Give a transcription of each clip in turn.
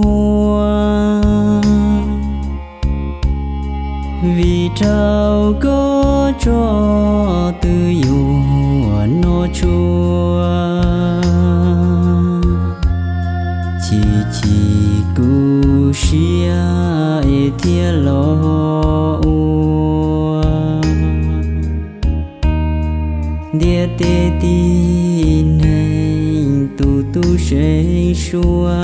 muaj, vim rau koj tso twb yuav noj tshuaj. Chim chim kuv siab es thiaj los ua ntiaj teb tib neeg tus tub seev suab.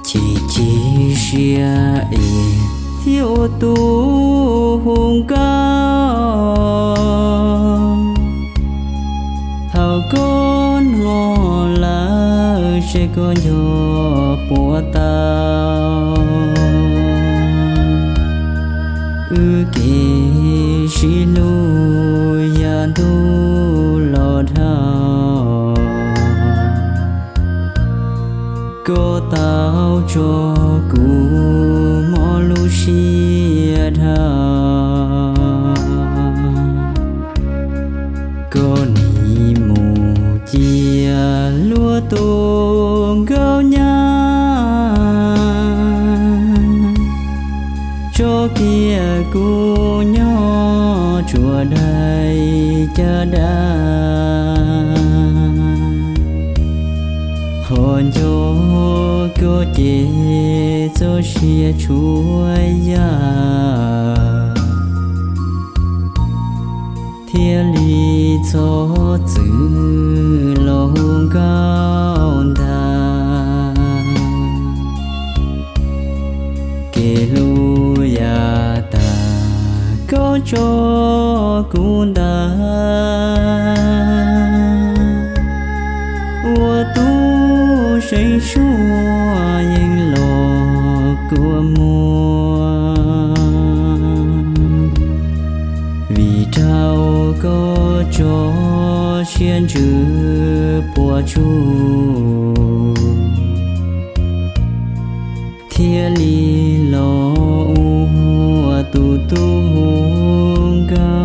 Chim chim siab es thiaj ua tus hu nkauj. Thaum koj hnov lawm seb koj nco puas tau wb kev sib hlub yav ntuj los dhau. Koj tau tso kuv mob lub siab dhau. Koj nim mus cia luag tus nkauj nyab, tso kiag kuv nyob tsuas dai caj dab. Qhov nco koj ces txoj sia tshuav yam, thiaj li txhob txwm los hu nkauj ntag. Kev hlub yav tas koj tso kuv ntag, ua tub seev suab yeej los kua muag. Vim rau koj tso siab ntsws puas tsuaj, thiaj li los ua tus tub hu nkauj.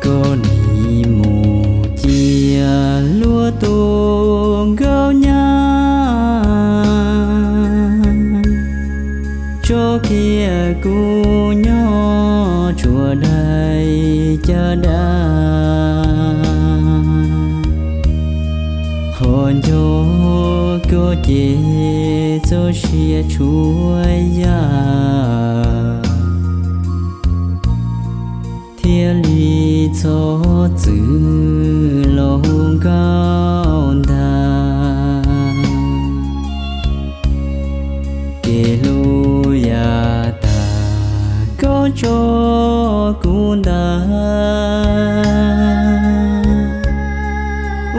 Koj nim mus cia luag tus nkauj nyab, tso kiag kuv nyob tsuas dai caj dab. Qhov nco koj ces txoj sia tshuav yam, thiaj li txhob txwm los hu nkauj ntag. Kev hlub yav tas koj tso kuv ntag,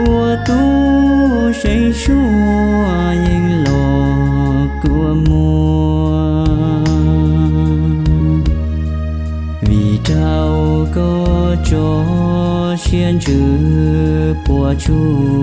ua tub seev suab yeej los kua muag. Vim rau koj tso siab ntsws puas tsuaj,